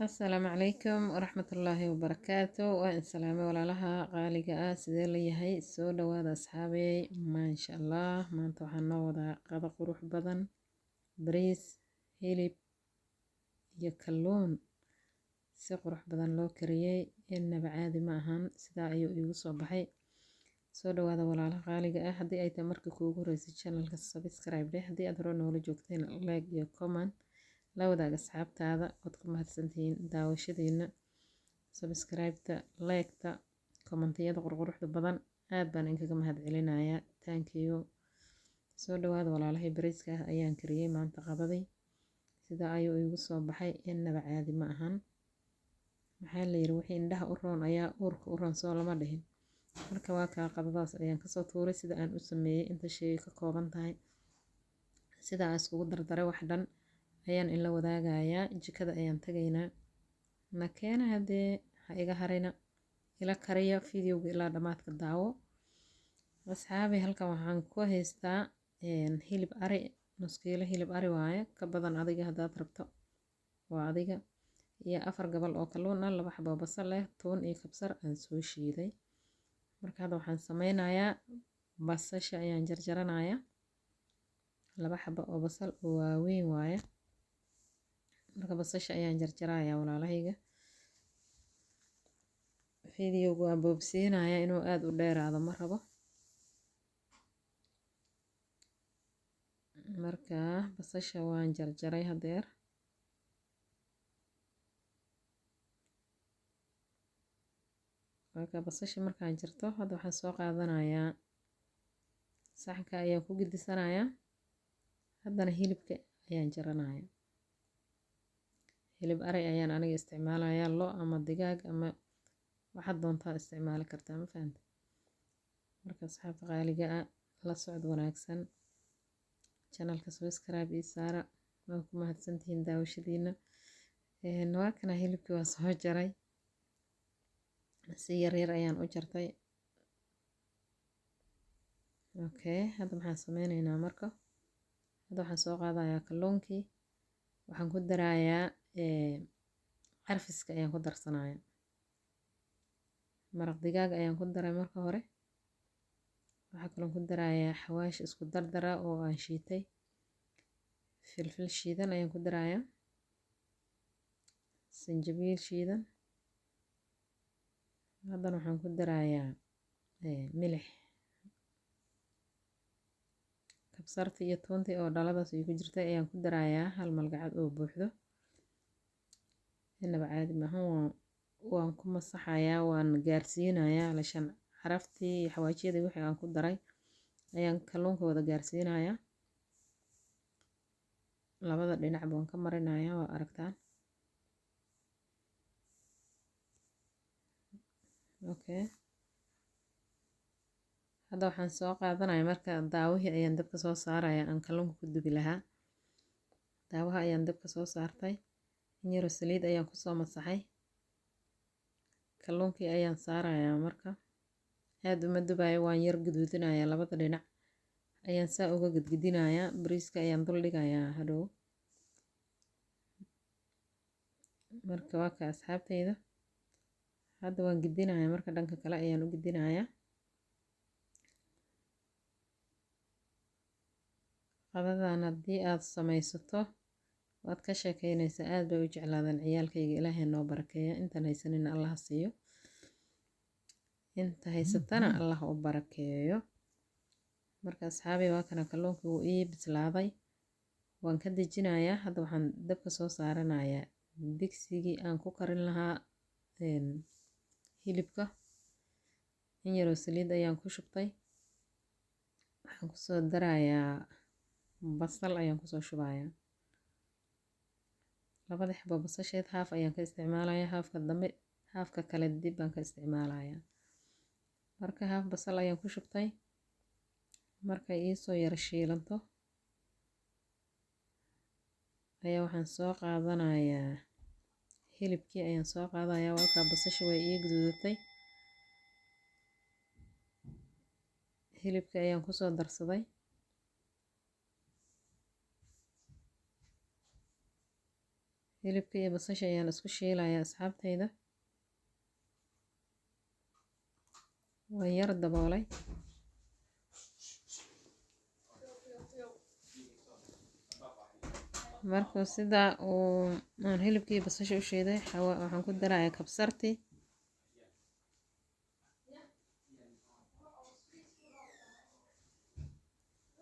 Asalaamu calaykum waraxmatullaahi wabarakaatu. Waa in salaamay walaalaha qaaliga ah. Sidee la yahay? Soo dhawaada asxaabey. Maasha Allah, maanta waxaan noo wadaa qado qurux badan, bariis, hilib iyo kalluun si qurux badan loo kariyey. Inaba caadi ma ahan, sidaa ayuu iigu soo baxay. Soo dhawaada walaalaha qaaliga ah. Haddii ay tahay markii kuugu horeysay channelka, subscribe dheh. Haddii aad hore noola joogteen, like iyo comment, la wadaag asxaabtaada. Waad ku mahadsantihiin daawashadiina, subscribe-ta, like-ta, commentiyada qurquruxda badan. Aad baan inkaga mahad celinayaa, thank you. Soo dhawaada walaalahay. Bariiska ayaan kariyey maanta qadaday, sidaa ayuu iigu soo baxay. Inaba caadi ma ahan. Maxaa la yiri? Wixii indhaha u roon ayaa uurka u roon, soo lama dhihin? Marka waa kaa, qadadaas ayaan kasoo tuuray. Sida aan u sameeyey, inta shay ka kooban tahay, sida aan iskugu dardaray, wax dhan ayaan inla wadaagayaa. Jikada ayaan tagaynaa, na keena haddee, ha iga harina, ila kariya. Videoga ilaa dhammaadka daawo asxaabi. Halkan waxaan ku haystaa hilib ari, nus kiilo hilib ari waaye. Ka badan adiga haddaad rabto waa adiga. Iyo 4 gabal oo kalluun ah, 2 xabo basal ah, toon iyo kabsar aan soo shiiday. Marka hadda waxaan sameynayaa, basasha ayaan jarjaranayaa. 2 xabo oo basal oo waaweyn waaye. Marka basasha ayaan jarjarayaa walaalahayga. Videogu waan boobsiinayaa, inuu aada u dheeraado ma rabo. Marka basasha waan jarjaray hadeer. Marka basasha markaan jarto, hadda waxaan soo qaadanayaa saxanka ayaan ku gidisanayaa. Haddana hilibka ayaan jaranayaa. Hilib ari ayaan aniga isticmaalayaa. Lo ama digaag ama waxaad doontaa isticmaali kartaa, ma fahanta? Marka asxaabta qaaliga ah, la socod wanaagsan. Channelka subscribe ii saara. Waa ku mahadsantihiin daawashadiina. Waa kana, hilibkii waa soo jaray, si yar yar ayaan u jartay. Okay, hadda maxaan sameyneynaa? Marka hadda waxaan soo qaadayaa kalluunkii, waxaan ku darayaa carfiska ayaan ku darsanayaa. Maraq digaag ayaan ku daray marka hore. Waxaa kaloon ku darayaa xawaash isku dardara oo aan shiitay. Filfil shiidan ayaan ku darayaa, sanjabiil shiidan. Haddana waxaan ku darayaa milix. Kabsarta iyo toontii oo dhaladaas ay ku jirtay ayaan ku darayaa, hal malgacad oo buuxdo. Inaba caadi maahan. Waan ku masaxayaa, waan gaarsiinayaa lashan caraftii iyo xawaajiyadii wixii aan ku daray ayaan kalluunka wada gaarsiinayaa. Labada dhinac baan ka marinayaa, waa aragtaan. Okay, hadda waxaan soo qaadanaya marka daawihii ayaan dabka soo saaraya aan kalluunka ku dubi lahaa. Daawaha ayaan dabka soo saartay, in yaro saliid ayaan kusoo masaxay. Kalluunkii ayaan saarayaa. Marka aada uma dubayo, waan yar guduudinayaa, labada dhinac ayaan saa uga gedgedinayaa. Bariiska ayaan dul dhigayaa hadhow. Marka waa ka asxaabteyda, hadda waan gedinayaa. Marka dhanka kale ayaan u gedinayaa. Qadadan haddii aad samaysato, waad ka sheekeynaysaa. Aad bay u jeclaadeen ciyaalkayga. Ilaahay noo barakeeya. Intaan haysanina Allaha siiyo, inta haysatana Allah u barakeeyo. Marka asxaabi, waa kana, kalluunkii wuu ii bislaaday, waan ka dejinayaa. Hadda waxaan dabka soo saaranayaa digsigii aan ku karin lahaa hilibka. In yaroo saliid ayaan ku shubtay. Waxaan kusoo darayaa basal ayaan kusoo shubayaa, labada xabo basasheed. Haaf ayaan ka isticmaalayaa, haafka dambe, haafka kale dib baan ka isticmaalayaa. Marka haaf basal ayaan ku shubtay. Markay iisoo yara shiilanto ayaa waxaan soo qaadanayaa hilibkii ayaan soo qaadayaa. Walkaa basasha way ii guduudatay, hilibkii ayaan kusoo darsaday. Hilibka iyo basasha ayaan isku shiilayaa asxaabtayda. Waan yar daboolay. Markuu sidaa uu aan hilibkii basasha u shiiday, waxaan ku darayaa kabsartii.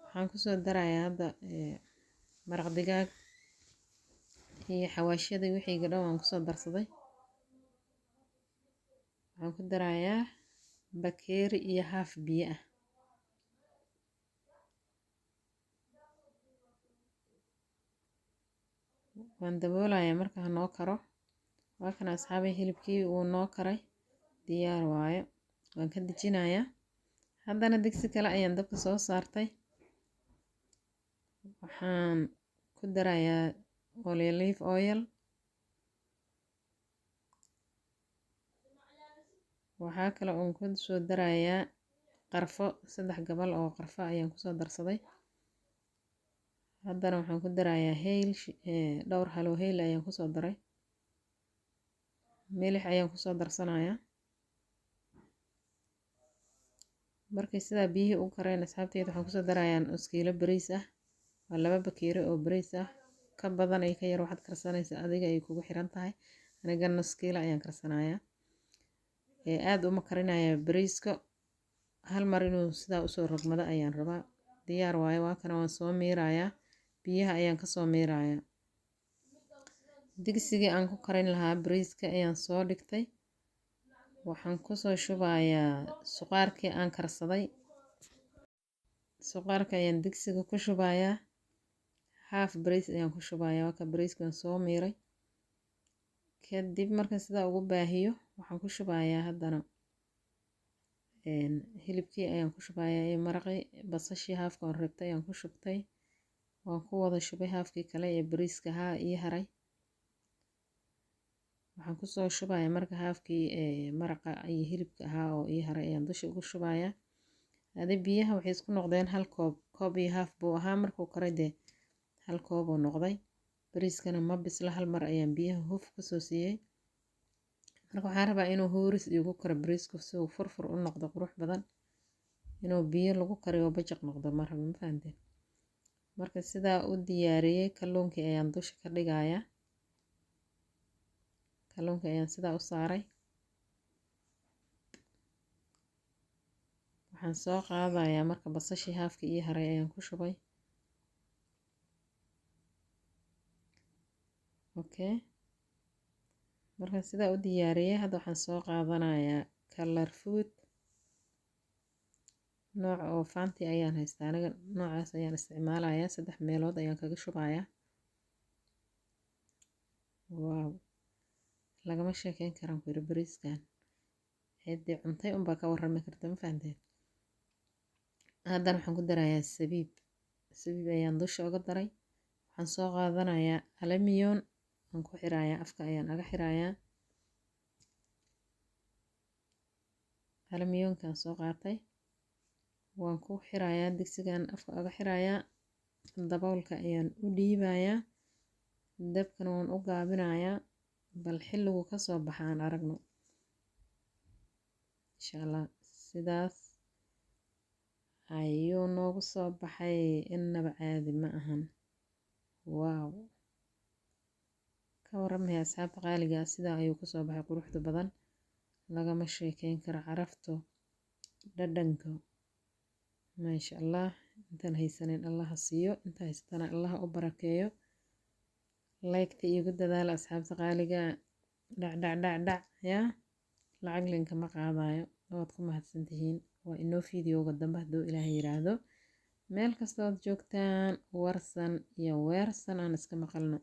Waxaan kusoo darayaa hadda maraq digaag iyo xawaashyadii wixii dhan waan kusoo darsaday. Waxaan ku darayaa bakeeri iyo haaf biyo ah. Waan daboolayaa marka ha noo karo. Waa kana asxaabay, hilibkii wuu noo karay, diyaar waayo. Waan ka dejinayaa. Haddana digsi kale ayaan dabka soo saartay. Waxaan ku darayaa olive oil. Waxaa kale oon ku soo darayaa qarfo, 3 gabal oo qarfo ayaan kusoo darsaday. Haddana waxaan ku darayaa hayl, dhowr halo hayl ayaan kusoo daray. Milix ayaan kusoo darsanayaa. Markay sidaa biyihii u kareen asxaabteyda, waxaan kusoo darayaa nus kiilo bariis ah. Waa 2 bakeeri oo bariis ah. Ka badan iyo ka yar waxaad karsanaysaa adiga ay kugu xiran tahay. Aniga nus kiilo ayaan karsanayaa. Aad uma karinaya bariiska, hal mar inuu sidaa usoo rogmado ayaan rabaa. Diyaar waaye. Waa kana, waan soo miirayaa, biyaha ayaan kasoo miirayaa. Digsigii aan ku karin lahaa bariiska ayaan soo dhigtay. Waxaan kusoo shubayaa suqaarkii aan karsaday. Suqaarka ayaan digsiga ku shubayaa. Haaf bariis ayaan ku shubayaa. Waa ka bariiska waan soo miiray. Kadib marka sidaa ugu baahiyo, waxaan ku shubayaa haddana hilibkii ayaan ku shubayaa iyo maraqii. Basashii haafka aan reebtay ayaan ku shubtay. Waan ku wada shubay haafkii kale ee bariiska haa ii haray. Waxaan kusoo shubayaa marka haafkii maraqa iyo hilibka ahaa oo ii haray ayaan dusha ugu shubayaa. Adi biyaha waxay isku noqdeen hal koob, koob iyo haaf buu ahaa markuu karay, dee hal koob uu noqday. Bariiskana ma bisla, hal mar ayaan biyaha huf kusoo siiyey. Marka waxaan rabaa inuu huuris iigu karo bariisku si uu furfur u noqdo qurux badan. Inuu biyo lagu kariyo bajaq noqdo ma rabo, ma fahanteen? Marka sidaa u diyaariyey, kalluunkii ayaan dusha ka dhigayaa. Kalluunka ayaan sidaa u saaray. Waxaan soo qaadayaa marka basashii haafkii ii haray ayaan ku shubay. Okay, markaan sidaa u diyaariyey, hadda waxaan soo qaadanayaa color food nooc oo Fanti ayaan haystaa aniga, noocaas ayaan isticmaalayaa. 3 meelood ayaan kaga shubayaa. Wow, lagama sheekeyn karaan ku yiri bariiskan. Ciddii cuntay unbaa ka warrami karta, ma fahanteen? Haddana waxaan ku darayaa sabiib. Sabiib ayaan dusha uga daray. Waxaan soo qaadanayaa alamiyoon, aan ku xirayaa, afka ayaan aga xirayaa. Alamiyoonkaan soo qaatay, waan ku xirayaa digsigan, afka aga xirayaa. Daboolka ayaan u dhiibayaa, dabkana waan u gaabinayaa. Bal xilligu kasoo baxa aan aragno insha Allah. Sidaas ayuu noogu soo baxay, innaba caadi ma ahan. Wow, ka waramaya asxaabta qaaliga ah, sidaa ayuu kusoo baxay quruxda badan, lagama sheekeyn karo carafto, dhadhanka, maasha Allah. Intaan haysanin Allaha siiyo, inta haysatana Allaha u barakeeyo. Like-ta iigu dadaala asxaabta qaaliga, dhac dhac dhac dhac yaa lacag linkama qaadayo. Waad ku mahadsantihiin. Waa inoo fiidiyowga dambe hadduu Ilaahay yiraahdo. Meel kasta ood joogtaan, warsan iyo weersan aan iska maqalno.